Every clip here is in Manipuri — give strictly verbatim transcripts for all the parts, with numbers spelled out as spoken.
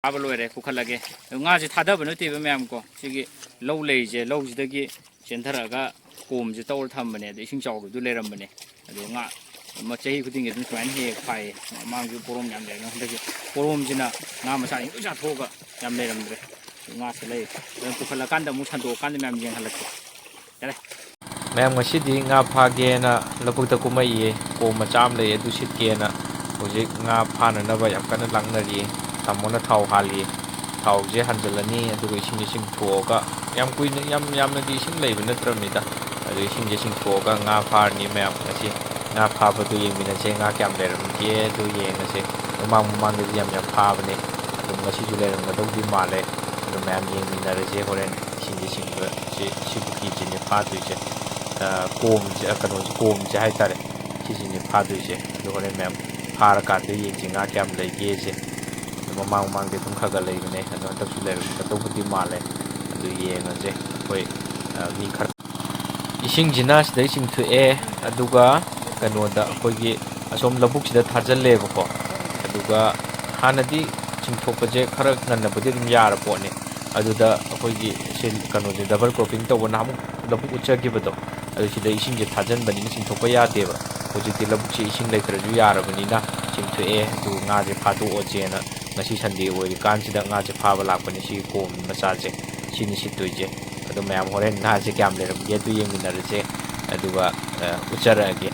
ꯐꯥꯕ ꯂꯣꯏꯔꯦ, ꯄꯨꯈꯠꯂꯒꯦ꯫ ꯑꯗꯣ ꯉꯥꯁꯦ ꯊꯥꯗꯕ ꯅꯠꯇꯦꯕ ꯃꯌꯥꯝ ꯀꯣ, ꯁꯤꯒꯤ ꯂꯧ ꯂꯩꯔꯤꯁꯦ, ꯂꯧꯁꯤꯗꯒꯤ ꯆꯦꯟꯊꯔꯛꯑꯒ ꯀꯣꯝꯁꯦ ꯇꯧꯔ ꯊꯝꯕꯅꯦ꯫ ꯑꯗꯣ ꯏꯁꯤꯡ ꯆꯥꯎꯕꯗꯨ ꯂꯩꯔꯝꯕꯅꯦ꯫ ꯑꯗꯣ ꯉꯥ ꯑꯃ ꯆꯍꯤ ꯈꯨꯗꯤꯡꯒꯤ ꯑꯗꯨꯝ ꯁꯨꯃꯥꯏꯅ ꯍꯦꯛ ꯍꯦꯛ ꯐꯥꯏꯌꯦ꯫ ꯃꯃꯥꯡꯁꯨ ꯄꯣꯔꯣꯝ ꯌꯥꯝ ꯂꯩꯔꯝꯃꯦ, ꯍꯟꯗꯛꯀꯤ ꯄꯣꯔꯣꯝꯁꯤꯅ ꯉꯥ ꯃꯆꯥꯁꯤꯡ ꯂꯣꯏ ꯆꯥꯊꯣꯛꯑꯒ ꯌꯥꯝ ꯂꯩꯔꯝꯗ꯭ꯔꯦ꯫ ꯉꯥꯁꯦ ꯂꯩ꯫ ꯑꯗꯨꯝ ꯄꯨꯈꯠꯂꯀꯥꯟꯗ ꯑꯃꯨꯛ ꯁꯟꯗꯣꯛꯑꯀꯥꯟꯗ ꯃꯌꯥꯝ ꯌꯦꯡꯍꯜꯂꯛꯀꯦ꯫ ꯌꯥꯔꯦ꯫ ꯃꯌꯥꯝ, ꯉꯁꯤꯗꯤ ꯉꯥ ꯐꯥꯒꯦꯅ ꯂꯧꯕꯨꯛꯇ ꯀꯨꯝꯃꯛꯏꯌꯦ꯫ ꯀꯣꯝ ꯃꯆꯥ ꯑꯃ ꯂꯩ, ꯑꯗꯨ ꯁꯤꯠꯀꯦꯅ ꯍꯧꯖꯤꯛ ꯉꯥ ꯐꯥꯅꯅꯕ ꯌꯥꯝ ꯀꯟꯅ ꯂꯥꯡꯅꯔꯤꯌꯦ꯫ ꯇꯥꯃꯣꯅ ꯊꯥꯎ ꯍꯥꯜꯂꯤꯌꯦ꯫ ꯊꯥꯎꯁꯦ ꯍꯥꯟꯖꯤꯜꯂꯅꯤ, ꯑꯗꯨꯒ ꯏꯁꯤꯡꯁꯦ ꯆꯤꯡꯊꯣꯛꯑꯒ, ꯌꯥꯝ ꯀꯨꯏꯅ, ꯌꯥꯝ ꯌꯥꯝꯅꯗꯤ ꯏꯁꯤꯡ ꯂꯩꯕ ꯅꯠꯇ꯭ꯔꯕꯅꯤꯗ, ꯑꯗꯨ ꯏꯁꯤꯡꯁꯦ ꯆꯤꯡꯊꯣꯛꯑꯒ ꯉꯥ ꯐꯥꯔꯅꯤ ꯃꯌꯥꯝ꯫ ꯉꯁꯤ ꯉꯥ ꯐꯥꯕꯗꯨ ꯌꯦꯡꯃꯤꯟꯅꯁꯦ, ꯉꯥ ꯀꯌꯥꯝ ꯂꯩꯔꯝꯒꯦ ꯑꯗꯨ ꯌꯦꯡꯉꯁꯦ꯫ ꯃꯃꯥꯡ ꯃꯃꯥꯡꯗꯗꯤ ꯌꯥꯝ ꯌꯥꯝ ꯐꯥꯕꯅꯦ, ꯑꯗꯨꯝ ꯉꯁꯤꯁꯨ ꯂꯩꯔꯝꯒꯗꯧꯗꯤ ꯃꯥꯜꯂꯦ꯫ ꯑꯗꯨ ꯃꯌꯥꯝ ꯌꯦꯡꯃꯤꯟꯅꯔꯁꯦ ꯍꯣꯔꯦꯟ꯫ ꯏꯁꯤꯡꯁꯦ ꯆꯤꯡꯕ ꯁꯤ, ꯁꯤ ꯄꯨꯈ꯭ꯔꯤꯁꯤꯅꯦ ꯐꯥꯗꯣꯏꯁꯦ꯫ ꯑ, ꯀꯣꯝꯁꯦ, ꯑ, ꯀꯩꯅꯣꯁꯦ, ꯀꯣꯝꯁꯦ ꯍꯥꯏꯇꯥꯔꯦ, ꯁꯤꯁꯤꯅꯦ ꯐꯥꯗꯣꯏꯁꯦ꯫ ꯑꯗꯣ ꯍꯣꯔꯦꯟ ꯃꯌꯥꯝ ꯐꯥꯔꯀꯥꯟꯗ ꯌꯦꯡꯁꯦ ꯉꯥ ꯀꯌꯥꯝ ꯂꯩꯒꯦꯁꯦ꯫ ꯑꯗꯣ ꯃꯃꯥꯡ ꯃꯃꯥꯡꯗꯤ ꯑꯗꯨꯝ ꯈꯔ ꯈꯔ ꯂꯩꯕꯅꯦ, ꯑꯗꯣ ꯍꯟꯗꯛꯁꯨ ꯂꯩꯔꯝꯒꯗꯧꯕꯗꯤ ꯃꯥꯜꯂꯦ꯫ ꯑꯗꯨ ꯌꯦꯡꯉꯁꯦ꯫ ꯑꯩꯈꯣꯏ, ꯑ, ꯃꯤ ꯈꯔ, ꯏꯁꯤꯡꯁꯤꯅ ꯁꯤꯗꯩ ꯆꯤꯡꯊꯣꯛꯑꯦ, ꯑꯗꯨꯒ ꯀꯩꯅꯣꯗ ꯑꯩꯈꯣꯏꯒꯤ ꯑꯁꯣꯝ ꯂꯧꯕꯨꯛꯁꯤꯗ ꯊꯥꯖꯤꯜꯂꯦꯕꯀꯣ꯫ ꯑꯗꯨꯒ ꯍꯥꯟꯅꯗꯤ ꯆꯤꯡꯊꯣꯛꯄꯁꯦ ꯈꯔ ꯉꯟꯅꯕꯨꯗꯤ ꯑꯗꯨꯝ ꯌꯥꯔ ꯄꯣꯠꯅꯤ꯫ ꯑꯗꯨꯗ ꯑꯩꯈꯣꯏꯒꯤ ꯁꯤ ꯀꯩꯅꯣꯁꯦ, ꯗꯕꯜ ꯀ꯭ꯔꯣꯞꯄꯤꯡ ꯇꯧꯕ ꯅꯍꯥꯟꯃꯨꯛ ꯂꯧꯕꯨꯛ ꯎꯠꯆꯈꯤꯕꯗꯣ, ꯑꯗꯨ ꯁꯤꯗ ꯏꯁꯤꯡꯁꯦ ꯊꯥꯖꯤꯟꯕꯅꯤꯅ ꯆꯤꯡꯊꯣꯛꯄ ꯌꯥꯗꯦꯕ꯫ ꯍꯧꯖꯤꯛꯇꯤ ꯂꯧꯕꯨꯛꯁꯦ ꯏꯁꯤꯡ ꯂꯩꯇ꯭ꯔꯁꯨ ꯌꯥꯔꯕꯅꯤꯅ ꯆꯤꯡꯊꯣꯛꯑꯦ꯫ ꯑꯗꯨ ꯉꯥꯁꯦ ꯐꯥꯗꯣꯛꯑꯁꯦꯅ ꯉꯁꯤ ꯁꯟꯗꯦ ꯑꯣꯏꯔꯤꯀꯥꯟꯁꯤꯗ ꯉꯥꯁꯦ ꯐꯥꯕ ꯂꯥꯛꯄꯅꯦ꯫ ꯁꯤꯒꯤ ꯀꯣꯝ ꯃꯆꯥꯁꯦ, ꯁꯤꯅꯤ ꯁꯤꯠꯇꯣꯏꯁꯦ꯫ ꯑꯗꯣ ꯃꯌꯥꯝ ꯍꯣꯔꯦꯟ ꯉꯥꯁꯦ ꯀꯌꯥꯝ ꯂꯩꯔꯝꯒꯦ ꯑꯗꯨ ꯌꯦꯡꯃꯤꯟꯅꯔꯁꯦ, ꯑꯗꯨꯒ, ꯑ, ꯎꯠꯆꯔꯛꯑꯒꯦ꯫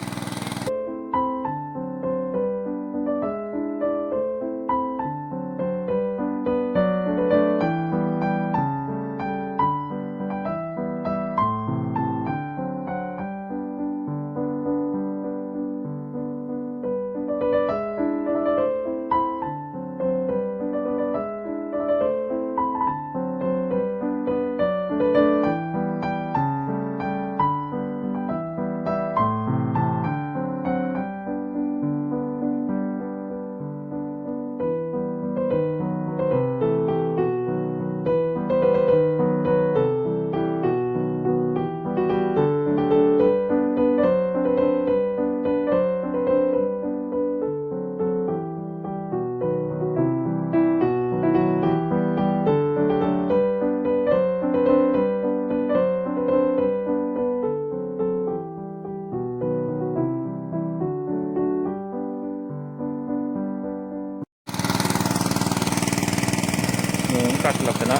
ꯅꯣꯡ ꯇꯥꯁꯤꯜꯂꯛꯇꯅ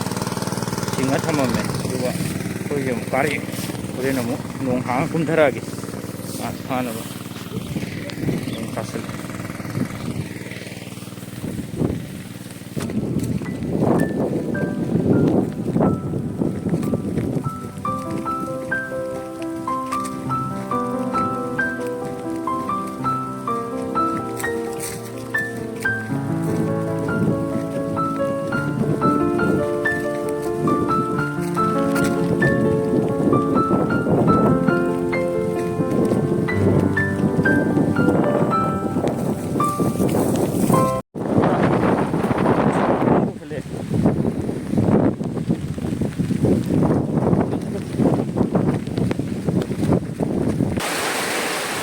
ꯆꯤꯡꯉ ꯊꯝꯃꯝꯃꯦ꯫ ꯑꯗꯨꯒ ꯑꯩꯈꯣꯏꯁꯦ ꯑꯃꯨꯛ ꯀꯥꯔꯛꯑꯦ꯫ ꯍꯣꯔꯦꯟ ꯑꯃꯨꯛ ꯅꯣꯡ ꯍꯥꯡꯉ ꯀꯨꯝꯊꯔꯛꯑꯒꯦ꯫ ꯉꯥ ꯐꯥꯅꯕ꯫ ꯅꯣꯡ ꯇꯥꯁꯤꯜꯂꯛꯑꯦ꯫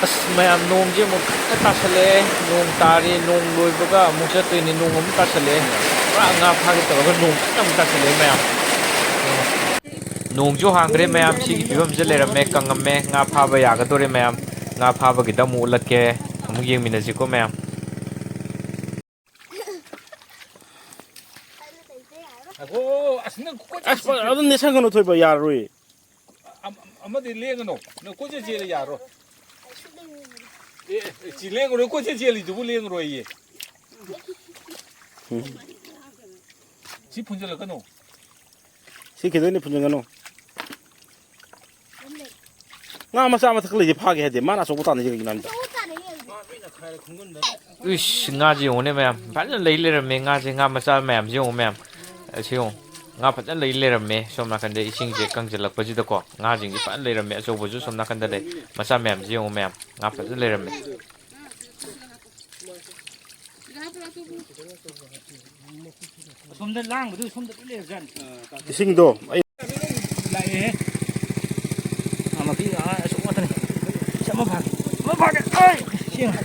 ꯑꯁ, ꯃꯌꯥꯝ, ꯅꯣꯡꯁꯦ ꯑꯃꯨꯛ ꯀꯟꯅ ꯇꯥꯁꯜꯂꯛꯑꯦ꯫ ꯅꯣꯡ ꯇꯥꯔꯤ, ꯅꯣꯡ ꯂꯣꯏꯕꯒ ꯑꯃꯨꯛ ꯆꯠꯇꯣꯏꯅꯤ꯫ ꯅꯣꯡ ꯑꯃꯨꯛ ꯇꯥꯁꯜꯂꯛꯑꯦ꯫ ꯄꯨꯔꯥ ꯉꯥ ꯐꯥꯒꯦ ꯇꯧꯔꯒ ꯅꯣꯡ ꯀꯟꯅ ꯑꯃꯨꯛ ꯇꯥꯁꯜꯂꯛꯑꯦ, ꯃꯌꯥꯝ꯫ ꯅꯣꯡꯁꯨ ꯍꯥꯡꯈ꯭ꯔꯦ, ꯃꯌꯥꯝ꯫ ꯁꯤꯒꯤ ꯐꯤꯕꯝꯁꯦ ꯂꯩꯔꯝꯃꯦ, ꯀꯪꯉꯝꯃꯦ꯫ ꯉꯥ ꯐꯥꯕ ꯌꯥꯒꯗꯧꯔꯦ, ꯃꯌꯥꯝ꯫ ꯉꯥ ꯐꯥꯕꯒꯤꯗ ꯑꯃꯨꯛ ꯎꯠꯂꯛꯀꯦ꯫ ꯑꯃꯨꯛ ꯌꯦꯡꯃꯤꯟꯅꯁꯤꯀꯣ, ꯃꯌꯥꯝ꯫ ꯑꯒꯣ, ꯑꯁ, ꯅꯪ ꯀꯣꯏꯆꯠ ꯑꯁ, ꯆꯠ-, ꯑꯗꯨꯝ ꯅꯦꯠꯁꯟꯒꯅꯨ, ꯊꯣꯏꯕ, ꯌꯥꯔꯔꯣꯏ꯫ ꯑꯝ-, ꯑꯃꯗꯤ ꯂꯦꯡꯒꯅꯨ꯫ ꯅꯪ ꯀꯣꯏꯆꯠ ꯆꯦꯜꯂ ꯌꯥꯔꯣꯏ꯫ ꯑꯦ, ꯑꯦ, ꯁꯤ ꯂꯦꯡꯉꯔꯣꯏ, ꯀꯣꯏꯆꯠ ꯆꯦꯜꯂꯤꯗꯨꯕꯨ ꯂꯦꯡꯉꯔꯣꯏꯌꯦ꯫ ꯎꯝ꯫ ꯁꯤ ꯐꯨꯟꯖꯜꯂꯛꯀꯅꯨ꯫ ꯁꯤ ꯈꯤꯇꯪꯗꯤ ꯐꯨꯟꯖꯟꯒꯅꯨ꯫ ꯉꯥ ꯃꯆꯥ ꯃꯊꯛ ꯂꯩꯁꯦ ꯐꯥꯒꯦ ꯍꯥꯏꯗꯦ, ꯃꯥꯅ ꯑꯆꯧꯕ ꯇꯥꯟꯅꯩꯁꯦ ꯀꯩꯒꯤꯅꯣ ꯍꯥꯏꯕꯗ? ꯏꯁ, ꯉꯥꯁꯦ ꯌꯦꯡꯉꯨꯅꯦ ꯃꯌꯥꯝ, ꯐꯖꯅ ꯂꯩ ꯂꯩꯔꯝꯃꯦ ꯉꯥꯁꯦ, ꯉꯥ ꯃꯆꯥ ꯃꯌꯥꯝꯁꯦ ꯌꯦꯡꯉꯨ ꯃꯌꯥꯝ, ꯑꯁꯤ ꯌꯦꯡꯉꯨ, ꯉꯥ ꯐꯖꯅ ꯂꯩ ꯂꯩꯔꯝꯃꯦ꯫ ꯁꯣꯝ ꯅꯥꯀꯟꯗ ꯏꯁꯤꯡꯁꯦ ꯀꯪꯁꯤꯜꯂꯛꯄꯁꯤꯗꯀꯣ ꯉꯥꯁꯤꯡꯁꯦ ꯐꯖꯅ ꯂꯩꯔꯝꯃꯦ, ꯑꯆꯧꯕꯁꯨ ꯁꯣꯝ ꯅꯥꯀꯟꯗ ꯂꯩ, ꯃꯆꯥ ꯃꯌꯥꯝꯁꯦ ꯌꯦꯡꯉꯨ ꯃꯌꯥꯝ, ꯉꯥ ꯐꯖꯅ ꯂꯩꯔꯝꯃꯦ꯫ ꯑꯁꯣꯝꯗ ꯂꯥꯡꯕꯗꯨ ꯁꯣꯝꯗ ꯂꯣꯏ ꯂꯩꯔꯕꯖꯥꯠꯅꯤ꯫ ꯏꯁꯤꯡꯗꯣ ꯑꯩ ꯂꯥꯛꯑꯦꯍꯦ꯫ ꯑꯥ, ꯃꯄꯤ, ꯑꯥ, ꯑꯆꯧꯕ ꯉꯥꯛꯇꯅꯤ꯫ ꯁꯤ ꯑꯃ ꯐꯥꯒꯦ꯫ ꯑꯃ ꯐꯥꯒꯦ꯫ ꯑꯩ! ꯁꯤ ꯌꯦꯡꯉꯣ꯫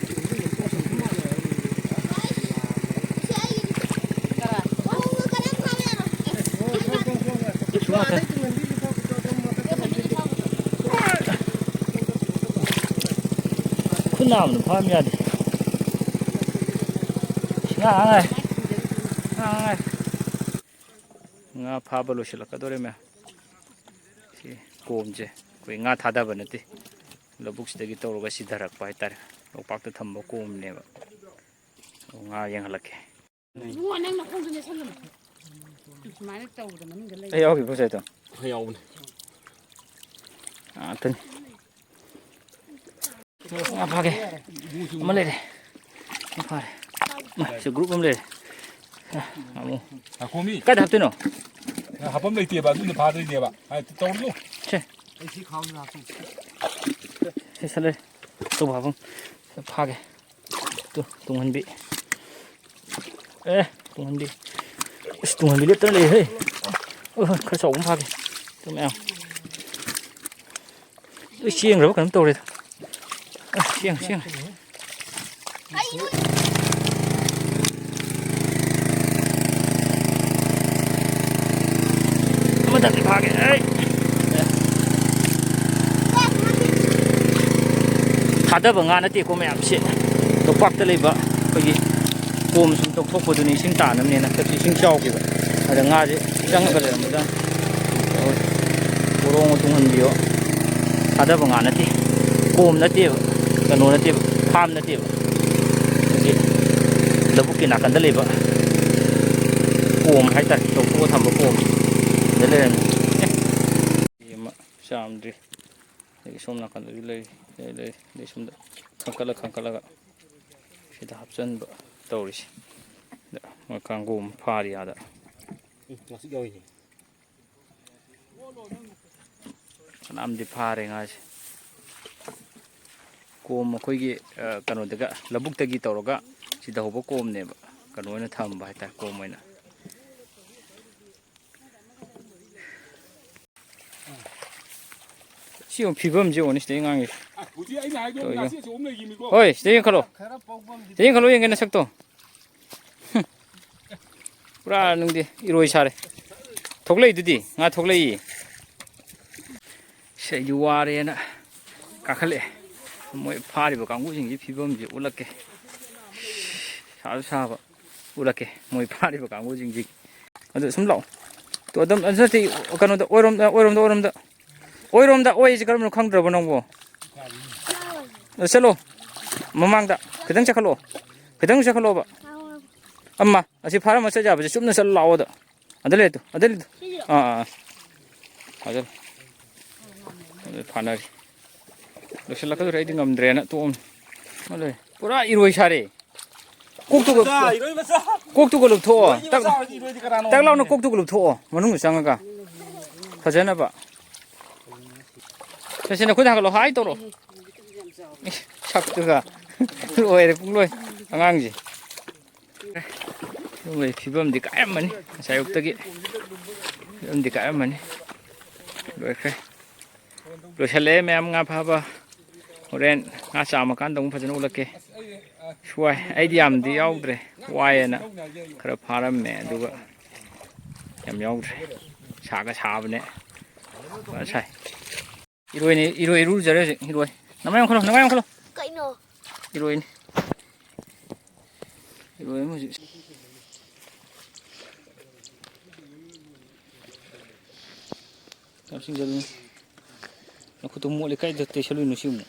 ꯁꯤ ꯉꯥꯛꯇꯅꯤ꯫ ꯈꯨꯠ ꯅꯥꯕꯅ ꯐꯥꯕ ꯌꯥꯗꯦ꯫ ꯉꯥ ꯉꯥꯏ꯫ ꯉꯥ ꯉꯥꯏ꯫ ꯉꯥ ꯐꯥꯕ ꯂꯣꯏꯁꯤꯜꯂꯛꯀꯗꯧꯔꯦ ꯃꯌꯥꯝ꯫ ꯁꯤ ꯀꯣꯝꯁꯦ ꯑꯩꯈꯣꯏ ꯉꯥ ꯊꯥꯗꯕ ꯅꯠꯇꯦ, ꯂꯧꯕꯨꯛꯁꯤꯗꯒꯤ ꯇꯧꯔꯒ ꯁꯤꯊꯔꯛꯄ ꯍꯥꯏꯇꯥꯔꯦ꯫ ꯂꯣꯛꯄꯥꯛꯇ ꯊꯝꯕ ꯀꯣꯝꯅꯦꯕ꯫ ꯑꯗꯣ ꯉꯥ ꯌꯦꯡꯍꯜꯂꯛꯀꯦ꯫ ꯏꯕꯨꯡꯉꯣ, ꯅꯪ ꯅꯈꯣꯡꯗꯨ ꯅꯦꯠꯁꯜꯂꯨꯅꯦ꯫ ꯁꯨꯃꯥꯏꯅ ꯇꯧꯕꯗ ꯃꯅꯨꯡꯗ ꯂꯩ꯫ ꯑꯩ ꯌꯥꯎꯈꯤꯕ꯭ꯔꯣ ꯉꯁꯥꯏꯗꯣ? ꯑꯩ ꯌꯥꯎꯕꯅꯦ꯫ ꯉꯥꯛꯇꯅꯤ꯫ ꯉꯥ ꯐꯥꯒꯦ꯫ ꯑꯃ ꯂꯩꯔꯦ꯫ ꯑꯃ ꯐꯥꯔꯦ꯫ ꯑꯃ, ꯁꯤ ꯒ꯭ꯔꯨꯞ ꯑꯃ ꯂꯩꯔꯦ꯫ ꯑꯃꯨꯛ꯫ ꯉꯥꯏꯈꯣꯃꯤ꯫ ꯀꯥꯏꯗ ꯍꯥꯞꯇꯣꯏꯅꯣ? ꯍꯥꯞꯐꯝ ꯂꯩꯇꯦꯕ, ꯑꯗꯨꯅ ꯐꯥꯗꯣꯏꯅꯦꯕ꯫ ꯍꯥꯏ, ꯇꯧꯔꯨꯅꯨ꯫ ꯁꯦ꯫ ꯁꯦ, ꯁꯠꯂꯦ꯫ ꯑꯆꯧꯕ ꯍꯥꯞꯐꯝ꯫ ꯐꯥꯒꯦ꯫ ꯇꯨ, ꯇꯨꯡꯍꯟꯕꯤ꯫ ꯑꯦ, ꯇꯨꯡꯍꯟꯕꯤ꯫ ꯑꯁ, ꯇꯨꯡꯍꯟꯕꯤ ꯂꯦꯞꯇꯅ ꯂꯩꯍꯦ꯫ ꯑꯣ, ꯈꯔ ꯆꯥꯎꯕ ꯑꯃ ꯐꯥꯒꯦ꯫ ꯇꯨ ꯃꯌꯥꯝ꯫ ꯂꯣꯏ ꯆꯦꯟꯈ꯭ꯔꯕ ꯀꯩꯅꯣꯝ ꯇꯧꯔꯦꯗ꯫ ꯑ, ꯆꯦꯟ, ꯆꯦꯟ꯫ ꯑꯃꯗꯪꯗꯤ ꯐꯥꯒꯦ꯫ ꯑꯩ꯫ ꯊꯥꯗꯕ ꯉꯥ ꯅꯠꯇꯦꯀꯣ ꯃꯌꯥꯝꯁꯦ꯫ ꯂꯣꯛꯄꯥꯛꯇ ꯂꯩꯕ ꯑꯩꯈꯣꯏꯒꯤ ꯀꯣꯝ ꯁꯨꯝ ꯇꯧꯊꯣꯛꯄꯗꯨꯅꯤ, ꯏꯁꯤꯡ ꯇꯥꯅꯕꯅꯦꯅ꯫ ꯍꯟꯗꯛꯁꯨ ꯏꯁꯤꯡ ꯆꯥꯎꯈꯤꯕ꯫ ꯑꯗ ꯉꯥꯁꯦ ꯆꯪꯉꯒ ꯂꯩꯔꯝꯕꯗ ꯄꯣꯔꯣꯡ ꯇꯨꯡꯍꯟꯕꯤꯌꯣ꯫ ꯊꯥꯗꯕ ꯉꯥ ꯅꯠꯇꯦ, ꯀꯣꯝ ꯅꯠꯇꯦꯕ, ꯀꯩꯅꯣ ꯅꯠꯇꯦꯕ, ꯐꯥꯝ ꯅꯠꯇꯦꯕ꯫ ꯑꯩꯈꯣꯏꯒꯤ ꯂꯧꯕꯨꯛꯀꯤ ꯅꯥꯀꯟꯗ ꯂꯩꯕ ꯀꯣꯝ ꯍꯥꯏꯇꯥꯔꯦ, ꯇꯧꯊꯣꯛꯑ ꯊꯝꯕ ꯀꯣꯝ꯫ ꯁꯤꯗ ꯂꯩꯔꯝꯃꯤ꯫ ꯑꯦ꯫ ꯁꯤ ꯑꯃ ꯆꯥꯝꯗ꯭ꯔꯤ꯫ ꯑꯗꯒꯤ ꯁꯣꯝ ꯅꯥꯀꯟꯗꯁꯨ ꯂꯩ, ꯂꯩ, ꯂꯩ꯫ ꯑꯗꯩ ꯁꯣꯝꯗ ꯈꯟꯀꯠꯂ ꯈꯟꯀꯠꯂꯒ ꯁꯤꯗ ꯍꯥꯞꯆꯤꯟꯕ ꯇꯧꯔꯤꯁꯦ꯫ ꯑꯗ ꯃꯣꯏ ꯀꯥꯡꯒꯨ ꯑꯃ ꯐꯥꯔꯤ ꯑꯥꯗ꯫ ꯎꯝ, ꯉꯥꯆꯤꯛ ꯌꯥꯎꯔꯤꯅꯦ꯫ ꯐꯅꯌꯥꯝꯗꯤ ꯐꯥꯔꯦ ꯉꯥꯁꯦ꯫ ꯀꯣꯝ ꯑꯩꯈꯣꯏꯒꯤ, ꯑ, ꯀꯩꯅꯣꯗꯒ, ꯂꯧꯕꯨꯛꯇꯒꯤ ꯇꯧꯔꯒ ꯁꯤꯗ ꯍꯧꯕ ꯀꯣꯝꯅꯦꯕ꯫ ꯀꯩꯅꯣ ꯑꯣꯏꯅ ꯊꯝꯕ ꯍꯥꯏꯇꯥꯔꯦ, ꯀꯣꯝ ꯑꯣꯏꯅ꯫ ꯁꯤ ꯌꯦꯡꯉꯨ, ꯐꯤꯕꯝꯁꯤ ꯌꯦꯡꯉꯨꯅꯦ, ꯁꯤꯗꯩ ꯑꯉꯥꯡꯁꯦ꯫ ꯑ, ꯍꯧꯖꯤꯛ ꯑꯩꯅ ꯍꯥꯏꯗꯣ ꯇꯧꯔꯤꯗꯣ꯫ ꯉꯥꯆꯤꯛ ꯑꯆꯧꯕ ꯑꯃ ꯂꯩꯈꯤꯕꯅꯤꯀꯣ꯫ ꯍꯣꯏ, ꯁꯤꯗꯩ ꯌꯦꯡꯈꯠꯂꯣ꯫ ꯁꯤꯗꯩ ꯌꯦꯡꯈꯠꯂꯣ ꯌꯦꯡꯒꯦ ꯅꯁꯛꯇꯣ꯫ ꯍꯨꯝ꯫ ꯄꯨꯔꯥ ꯅꯪꯗꯤ ꯏꯔꯣꯏ ꯁꯥꯔꯦ꯫ ꯊꯣꯛꯂꯛꯏꯗꯨꯗꯤ, ꯉꯥ ꯊꯣꯛꯂꯛꯏ꯫ ꯁꯤ ꯑꯩꯗꯤ ꯋꯥꯔꯦꯅ ꯀꯥꯈꯠꯂꯛꯑꯦ꯫ ꯃꯣꯏ ꯐꯥꯔꯤꯕ ꯀꯥꯡꯕꯨꯁꯤꯡꯁꯤ ꯐꯤꯕꯝꯁꯤ ꯎꯠꯂꯛꯀꯦ꯫ ꯁꯥꯁꯨ ꯁꯥꯕ꯫ ꯎꯠꯂꯛꯀꯦ ꯃꯣꯏ ꯐꯥꯔꯤꯕ ꯀꯥꯡꯕꯨꯁꯤꯡꯁꯤ꯫ ꯑꯗꯨ ꯁꯨꯝ ꯂꯥꯛꯑꯣ꯫ ꯇꯨ ꯑꯗꯨꯝ, ꯑꯗꯨ ꯅꯠꯇꯦ, ꯀꯩꯅꯣꯗ, ꯑꯣꯏꯔꯣꯝꯗ, ꯑꯣꯏꯔꯣꯝꯗ, ꯑꯣꯏꯔꯣꯝꯗ꯫ ꯑꯣꯏꯔꯣꯝꯗ ꯑꯣꯏꯁꯤ ꯀꯔꯝꯕꯅꯣ ꯈꯪꯗ꯭ꯔꯕꯣ ꯅꯪꯕꯣ? ꯑ, ꯆꯠꯂꯣ꯫ ꯃꯃꯥꯡꯗ꯫ ꯈꯤꯇꯪ ꯆꯠꯈꯠꯂꯛꯑꯣ꯫ ꯈꯤꯇꯪ ꯆꯠꯈꯠꯂꯛꯑꯣꯕ꯫ ꯑꯃ, ꯑꯁꯤ ꯐꯥꯔꯝꯃ ꯆꯠ ꯌꯥꯕꯁꯦ ꯆꯨꯝꯅ ꯆꯠꯂ ꯂꯥꯛꯑꯣ ꯑꯗ꯫ ꯑꯗ ꯂꯩ ꯇꯨ, ꯑꯗ ꯂꯩ ꯇꯨ꯫ ꯑꯥ, ꯑꯥ, ꯑꯥ꯫ ꯐꯥꯖꯜꯂꯣ꯫ ꯑꯗꯨ ꯐꯥꯅꯔꯤ꯫ ꯂꯣꯏꯁꯤꯜꯂꯛꯀꯗꯧꯔꯦ, ꯑꯩꯗꯤ ꯉꯝꯗ꯭ꯔꯦꯅ ꯇꯣꯛꯑꯝꯅꯤ꯫ ꯑꯗꯨ ꯂꯩ꯫ ꯄꯨꯔꯥ ꯏꯔꯣꯏ ꯁꯥꯔꯦ꯫ ꯀꯣꯛꯇꯨꯒ, ꯃꯆꯥ, ꯏꯔꯣꯏ ꯃꯆꯥ꯫ ꯀꯣꯛꯇꯨꯒ ꯂꯨꯞꯊꯣꯛꯑꯣ꯫ ꯏꯔꯣꯏꯒꯤ ꯇꯛ-, ꯃꯆꯥ ꯍꯣꯏꯗꯤ ꯏꯔꯣꯏꯗꯤ ꯀꯅꯥꯅꯣ ꯇꯛ ꯂꯥꯎꯅ ꯈꯪꯗꯦ꯫ ꯀꯣꯛꯇꯨꯒ ꯂꯨꯞꯊꯣꯛꯑꯣ꯫ ꯃꯅꯨꯡꯗ ꯆꯪꯉꯒ꯫ ꯐꯖꯅꯕ꯫ ꯁꯦ, ꯁꯦ, ꯅꯈꯨꯠ ꯊꯥꯡꯒꯠꯂꯣ꯫ ꯍꯥꯏ ꯇꯧꯔꯣ꯫ ꯏꯁ, ꯁꯛꯇꯨꯒ꯫ ꯂꯣꯏꯔꯦ, ꯄꯨꯡꯂꯣꯏ꯫ ꯑꯉꯥꯡꯁꯦ꯫ ꯌꯨꯝꯒꯤ ꯐꯤꯕꯝꯗꯤ ꯀꯥꯏꯔꯝꯃꯅꯤ꯫ ꯉꯁꯥꯏ ꯑꯌꯨꯛꯇꯒꯤ ꯐꯤꯕꯝꯗꯤ ꯀꯥꯏꯔꯝꯃꯅꯤ꯫ ꯂꯣꯏꯈ꯭ꯔꯦ꯫ ꯂꯣꯏꯁꯜꯂꯛꯑꯦ ꯃꯌꯥꯝ ꯉꯥ ꯐꯥꯕ꯫ ꯍꯣꯔꯦꯟ ꯉꯥ ꯆꯥꯝꯃꯀꯥꯟꯗ ꯑꯃꯨꯛ ꯐꯖꯅ ꯎꯠꯂꯛꯀꯦ꯫ ꯁ꯭ꯋꯥꯏ ꯑꯩꯗꯤ ꯌꯥꯝꯗꯤ ꯌꯥꯎꯗ꯭ꯔꯦ, ꯋꯥꯏꯌꯦꯅ ꯈꯔ ꯐꯥꯔꯝꯃꯦ, ꯑꯗꯨꯒ ꯌꯥꯝ ꯌꯥꯎꯗ꯭ꯔꯦ꯫ ꯁꯥꯒ ꯁꯥꯕꯅꯦ꯫ ꯐꯖꯅ ꯁꯥꯏ꯫ ꯏꯔꯣꯏꯅꯦ, ꯏꯔꯣꯏ ꯏꯔꯨꯖꯔꯦ ꯍꯧꯖꯤꯛ, ꯏꯔꯣꯏ꯫ ꯅꯃꯥꯏ ꯑꯣꯟꯈꯠꯂꯣ, ꯅꯃꯥꯏ ꯑꯣꯟꯈꯠꯂꯣ꯫ ꯀꯩꯅꯣ? ꯏꯔꯣꯏꯅꯤ꯫ ꯏꯔꯣꯏ ꯑꯃ ꯍꯧꯖꯤꯛ꯫ ꯌꯥꯝ ꯆꯤꯡꯖꯜꯂꯨ꯫ ꯅꯈꯨꯠꯇꯨ ꯃꯣꯠꯂꯤ, ꯀꯥꯏꯗ ꯇꯩꯁꯜꯂꯨꯏꯅꯣ ꯁꯤ ꯑꯃꯨꯛ?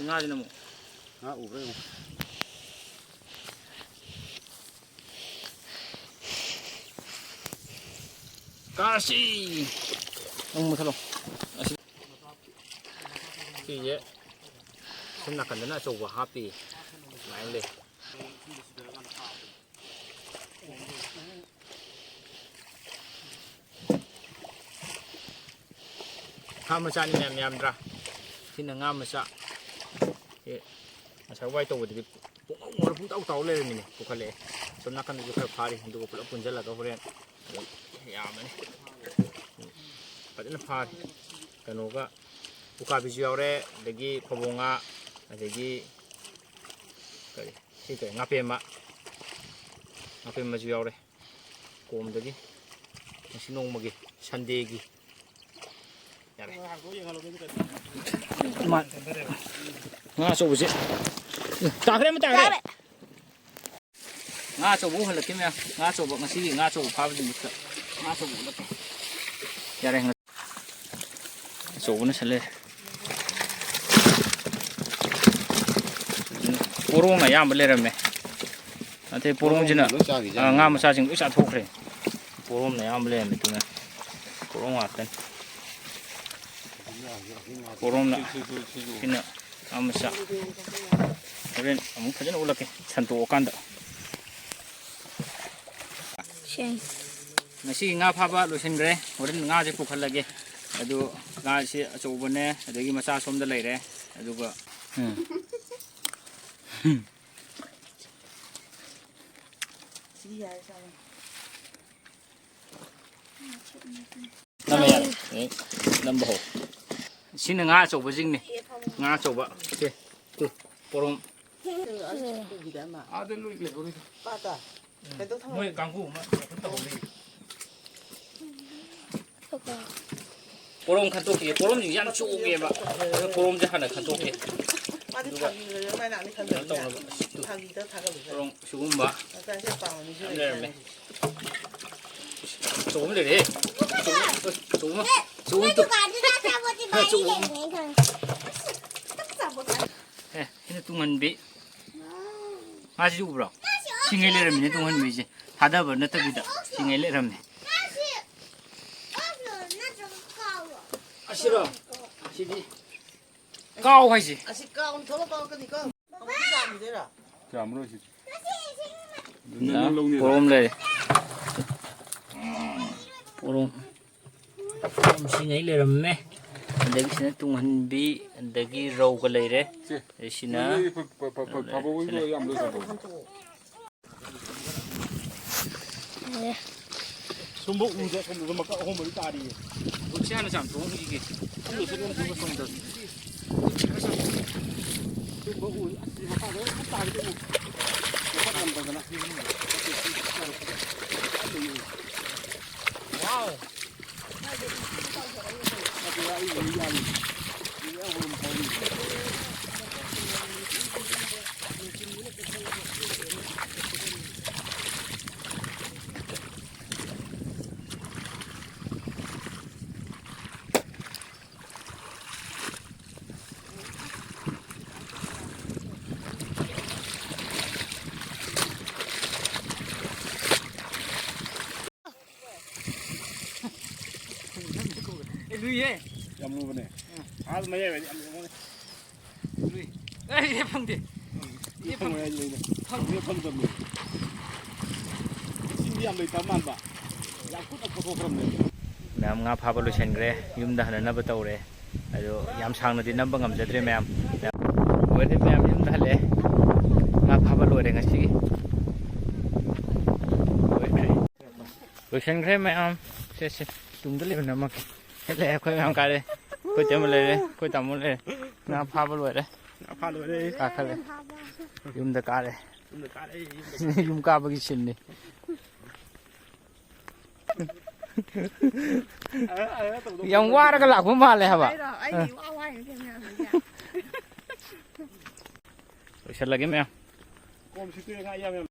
ꯉꯥꯁꯤꯅ ꯑꯃꯨꯛ꯫ ꯉꯥ ꯎꯕ꯭ꯔꯥ ꯌꯦꯡꯉꯨ꯫ ꯀꯥꯁꯤ! ꯑꯃꯨꯛ ꯃꯨꯊꯠꯂꯣ꯫ ꯑꯁꯤ꯫ ꯁꯤꯁꯦ ꯁꯣꯝ ꯅꯥꯀꯟꯗꯅ ꯑꯆꯧꯕ ꯍꯥꯞꯄꯤ꯫ ꯁꯨꯃꯥꯏꯅ ꯂꯩ꯫ ꯉꯥ ꯃꯆꯥꯅꯤ ꯃꯌꯥꯝ ꯌꯥꯝꯗ꯭ꯔꯥ? ꯁꯤꯅ ꯉꯥ ꯃꯆꯥ꯫ ꯑꯦ, ꯉꯁꯥꯏ ꯋꯥꯏ ꯇꯧꯕꯗꯗꯤ ꯄꯨꯡꯉꯧ ꯉꯧꯔ ꯄꯨꯡꯇꯥꯎ ꯇꯥꯎ ꯂꯩꯔꯝꯃꯤꯅꯦ꯫ ꯄꯨꯈꯠꯂꯛꯑꯦ꯫ ꯁꯣꯝ ꯅꯥꯀꯟꯗꯁꯨ ꯈꯔ ꯐꯥꯔꯤ꯫ ꯑꯗꯨꯒ ꯄꯨꯂꯞ ꯄꯨꯟꯁꯤꯜꯂꯒ ꯍꯣꯔꯦꯟ ꯌꯥꯝꯃꯅꯤ꯫ ꯐꯖꯅ ꯐꯥꯔꯤ꯫ ꯀꯩꯅꯣꯒ ꯎꯀꯥꯕꯤꯁꯨ ꯌꯥꯎꯔꯦ, ꯑꯗꯒꯤ ꯐꯕꯧ ꯉꯥ, ꯑꯗꯒꯤ ꯀꯔꯤ, ꯁꯤ ꯀꯔꯤ, ꯉꯥꯄꯦꯝꯃ, ꯉꯥꯄꯦꯝꯃꯁꯨ ꯌꯥꯎꯔꯦ꯫ ꯀꯣꯝꯗꯒꯤ ꯉꯁꯤ ꯅꯣꯡꯃꯒꯤ ꯁꯟꯗꯦꯒꯤ ꯌꯥꯔꯦ꯫ ꯃꯥ-, ꯉꯥ ꯑꯆꯧꯕꯁꯦ ꯇꯥꯈ꯭ꯔꯦ, ꯑꯃ ꯇꯥꯈ꯭ꯔꯦ꯫ ꯇꯥꯔꯦ꯫ ꯉꯥ ꯑꯆꯧꯕ ꯎꯍꯜꯂꯛꯀꯦ ꯃꯌꯥꯝ꯫ ꯉꯥ ꯑꯆꯧꯕ, ꯉꯁꯤꯒꯤ ꯉꯥ ꯑꯆꯧꯕ ꯐꯥꯕꯁꯤꯡꯗꯨꯗ ꯉꯥ ꯑꯆꯧꯕ ꯎꯠꯂꯛꯀꯦ꯫ ꯌꯥꯔꯦ, ꯉꯥ ꯑꯆꯧꯕꯅ ꯁꯜꯂꯦ꯫ ꯄꯣꯔꯣꯡꯅ ꯑꯌꯥꯝꯕ ꯂꯩꯔꯝꯃꯦ꯫ ꯑꯇꯩ ꯄꯣꯔꯣꯡꯁꯤꯅ, ꯂꯣꯏ ꯆꯥꯈꯤꯖꯥꯠꯅꯤ꯫ ꯑꯥ, ꯉꯥ ꯃꯆꯥꯁꯤꯡ ꯂꯣꯏ ꯆꯥꯊꯣꯛꯈ꯭ꯔꯦ꯫ ꯄꯣꯔꯣꯝꯅ ꯑꯌꯥꯝꯕ ꯂꯩꯔꯝꯃꯦ꯫ ꯑꯗꯨꯅ ꯄꯣꯔꯣꯝ ꯉꯥꯛꯇꯅꯤ꯫ ꯄꯣꯔꯣꯝꯅ ꯁꯤꯅ ꯉꯥ ꯃꯆꯥ꯫ ꯍꯣꯔꯦꯟ ꯑꯃꯨꯛ ꯐꯖꯅ ꯎꯠꯂꯛꯀꯦ ꯁꯟꯇꯣꯛꯑꯀꯥꯟꯗ꯫ ꯁꯦꯡ꯫ ꯉꯁꯤꯒꯤ ꯉꯥ ꯐꯥꯕ ꯂꯣꯏꯁꯤꯟꯈ꯭ꯔꯦ꯫ ꯍꯣꯔꯦꯟ ꯉꯥꯁꯦ ꯄꯨꯈꯠꯂꯒꯦ꯫ ꯑꯗꯨ ꯉꯥꯁꯤ ꯑꯆꯧꯕꯅꯦ, ꯑꯗꯒꯤ ꯃꯆꯥ ꯁꯣꯝꯗ ꯂꯩꯔꯦ꯫ ꯑꯗꯨꯒ ꯎꯝ꯫ ꯁꯤꯗꯤ ꯌꯥꯔꯦ, ꯆꯥꯔꯣ꯫ ꯅꯝꯕ ꯌꯥꯔꯦ꯫ ꯑꯦ, ꯅꯝꯕ ꯍꯧ꯫ ꯁꯤꯅ ꯉꯥ ꯑꯆꯧꯕꯁꯤꯡꯅꯤ꯫ ꯉꯥ ꯑꯆꯧꯕ꯫ ꯁꯦ, ꯇꯨ, ꯄꯣꯔꯣꯝ꯫ ꯑꯥꯗ ꯂꯣꯏ ꯂꯩꯍꯧꯔꯤꯗꯣ꯫ ꯄꯥꯗ꯫ ꯀꯩꯗꯧ ꯊꯝꯃꯣ? ꯃꯣꯏ ꯀꯥꯡꯕꯨ ꯑꯃ ꯀꯩꯅꯣ ꯇꯧꯍꯧꯔꯤ꯫ ꯄꯣꯔꯣꯝ ꯈꯟꯇꯣꯛꯈꯤꯒꯦ꯫ ꯄꯣꯔꯣꯝꯁꯤꯡꯁꯦ ꯌꯥꯝ ꯆꯣꯛꯑꯦꯕ꯫ ꯑꯗꯨꯅ ꯄꯣꯔꯣꯝꯁꯦ ꯍꯥꯟꯅ ꯈꯟꯇꯣꯛꯀꯦ꯫ ꯃꯥꯗꯤ ꯑꯗꯨꯒ ꯐꯥꯒꯤ ꯑꯣꯏꯔ ꯃꯥꯏ ꯅꯥꯛꯅꯤ ꯈꯟꯗꯕꯅꯤꯅ꯫ ꯀꯩꯅꯣ ꯇꯧꯅꯕ꯫ ꯐꯥꯒꯤꯗ ꯊꯥꯒꯠꯂꯨ꯫ ꯄꯣꯔꯣꯝ ꯁꯤꯒꯨꯝꯕ ꯉꯁꯥꯏꯁꯦ ꯄꯥꯝꯕ ꯃꯤꯁꯨ ꯌꯥꯝ ꯂꯩꯔꯝꯃꯦ꯫ ꯂꯩꯇꯦ꯫ ꯑꯆꯧꯕ ꯑꯃ ꯂꯩꯔꯦ꯫ ꯑꯆꯧꯕ ꯑꯃ, ꯑꯆꯧꯕ ꯑꯃ꯫ ꯑꯆꯧꯕ ꯑꯃ꯫ ꯑꯦ, ꯁꯤꯅ ꯇꯨꯡꯍꯟꯕꯤ꯫ ꯉꯥꯁꯤꯁꯨ ꯎꯕ꯭ꯔꯣ? ꯁꯤꯉꯩ ꯂꯩꯔꯝꯃꯤꯅꯦ ꯇꯨꯡꯍꯟꯕꯤꯁꯦ꯫ ꯊꯥꯗꯕ ꯅꯠꯇꯕꯤꯗ ꯁꯤꯉꯩ ꯂꯩꯔꯝꯃꯦ꯫ ꯑꯁꯤꯔꯣ? ꯑꯁꯤꯗꯤ ꯀꯥꯎ ꯍꯥꯏꯁꯦ꯫ ꯑꯁꯤ ꯀꯥꯎ ꯊꯣꯛꯂꯛꯄ ꯀꯅꯤꯀꯣ꯫ ꯀꯌꯥꯝꯔꯣ ꯁꯤꯗꯤ? ꯅꯪ ꯂꯧꯅꯤ? ꯄꯣꯔꯣꯝ ꯂꯩꯔꯦ꯫ ꯄꯣꯔꯣꯝ꯫ ꯄꯣꯔꯣꯝ ꯁꯤꯉꯩ ꯂꯩꯔꯝꯃꯦ꯫ ꯑꯗꯒꯤ ꯁꯤꯅ ꯇꯨꯡꯍꯟꯕꯤ, ꯑꯗꯒꯤ ꯔꯧꯒ ꯂꯩꯔꯦ꯫ ꯁꯦ꯫ ꯑꯗꯩ ꯁꯤꯅ ꯅꯣꯏ ꯐ-, ꯐ-, ꯐ-, ꯐ-, ꯐꯕ ꯑꯣꯏꯗꯣ ꯌꯥꯝ ꯂꯣꯏ ꯁꯟꯗꯣꯛꯑꯣ꯫ ꯁꯨꯝꯕ ꯎꯁꯦ ꯁꯣꯝꯗꯁꯨ ꯃꯀꯛ ꯑꯍꯨꯝ ꯃꯔꯤ ꯇꯥꯔꯤꯌꯦ꯫ ꯎꯁꯦ ꯍꯥꯟꯅ ꯆꯥꯝꯊꯣꯛꯑꯝꯈꯤꯒꯦ꯫ ꯁꯣꯝꯗꯁꯨ ꯑꯗꯨꯝ ꯁꯣꯝꯗ ꯁꯣꯝꯗ꯫ ꯁꯨꯝꯕ ꯎ, ꯑꯁ, ꯃꯈꯥꯗ ꯂꯣꯏ ꯇꯥꯔꯤ ꯀꯩꯅꯣ꯫ ꯃꯈꯥ ꯇꯝꯗꯗꯅ꯫ ꯋꯥꯎ! ꯂꯨꯏꯌꯦ꯫ ꯌꯥꯝ ꯂꯨꯕꯅꯦ꯫ ꯑꯥ ꯃꯌꯥꯏ ꯑꯣꯏꯔꯗꯤ ꯌꯥꯝ ꯂꯨꯕꯅꯦ꯫ ꯂꯨꯏ꯫ ꯑꯩ ꯐꯪꯗꯦ꯫ ꯏ ꯐꯪꯉꯣꯏ ꯍꯥꯏꯁꯦ ꯑꯩꯅ꯫ ꯐꯪꯗꯦ꯫ ꯐꯪꯗꯕꯅꯦ꯫ ꯏꯁꯤꯡꯗꯤ ꯌꯥꯝ ꯂꯩꯇꯕ ꯃꯥꯟꯕ꯫ ꯌꯥꯝ ꯀꯨꯠꯅ ꯀꯣꯊꯣꯛꯈ꯭ꯔꯕꯅꯦ꯫ ꯃꯌꯥꯝ ꯉꯥ ꯐꯥꯕ ꯂꯣꯏꯁꯤꯟꯈ꯭ꯔꯦ, ꯌꯨꯝꯗ ꯍꯟꯅꯅꯕ ꯇꯧꯔꯦ꯫ ꯑꯗꯣ ꯌꯥꯝ ꯁꯥꯡꯅꯗꯤ ꯅꯝꯕ ꯉꯝꯖꯗ꯭ꯔꯦ ꯃꯌꯥꯝ꯫ ꯂꯣꯏꯔꯦ ꯃꯌꯥꯝ, ꯌꯨꯝꯗ ꯍꯜꯂꯛꯑꯦ꯫ ꯉꯥ ꯐꯥꯕ ꯂꯣꯏꯔꯦ ꯉꯁꯤꯒꯤ꯫ ꯂꯣꯏꯈ꯭ꯔꯦ꯫ ꯂꯣꯏꯁꯤꯟꯈ꯭ꯔꯦ ꯃꯌꯥꯝ꯫ ꯁꯦ, ꯁꯦ, ꯇꯨꯡꯗ ꯂꯩꯕ ꯅꯝꯃꯛꯀꯦ꯫ ꯁꯦ, ꯂꯩ, ꯑꯩꯈꯣꯏ ꯃꯌꯥꯝ ꯀꯥꯔꯦ꯫ ꯑꯩꯈꯣꯏ ꯇꯦꯝꯃ ꯂꯩꯔꯦ, ꯑꯩꯈꯣꯏ ꯇꯥꯃꯣ ꯂꯩꯔꯦ꯫ ꯉꯥ ꯐꯥꯕ ꯂꯣꯏꯔꯦ꯫ ꯉꯥ ꯐꯥ ꯂꯣꯏꯔꯦ꯫ ꯀꯥꯈꯠꯂꯦ꯫ ꯌꯨꯝꯗ ꯀꯥꯔꯦ꯫ ꯌꯨꯝꯗ ꯀꯥꯔꯦ, ꯌꯨꯝꯗ ꯀꯥꯔꯦ꯫ ꯌꯨꯝ ꯀꯥꯕꯒꯤ ꯁꯤꯟꯅꯤ꯫ ꯑ, ꯑ, ꯇꯧꯗꯧ ꯌꯥꯝ ꯋꯥꯔꯒ ꯂꯥꯛꯄ ꯃꯥꯜꯂꯦ ꯍꯥꯏꯕ꯫ ꯑꯩꯔꯣ? ꯑꯩꯗꯤ ꯑ꯫ ꯏꯋꯥ ꯋꯥꯏꯅꯤ ꯀꯩꯅꯣ ꯃꯌꯥꯝꯁꯤꯗꯤ꯫ ꯂꯣꯏꯁꯤꯜꯂꯒꯦ ꯃꯌꯥꯝ꯫ ꯀꯣꯝ ꯁꯤꯠꯇꯣꯛꯑꯦ ꯉꯥ ꯑꯌꯥꯝꯕ ꯌꯥꯝ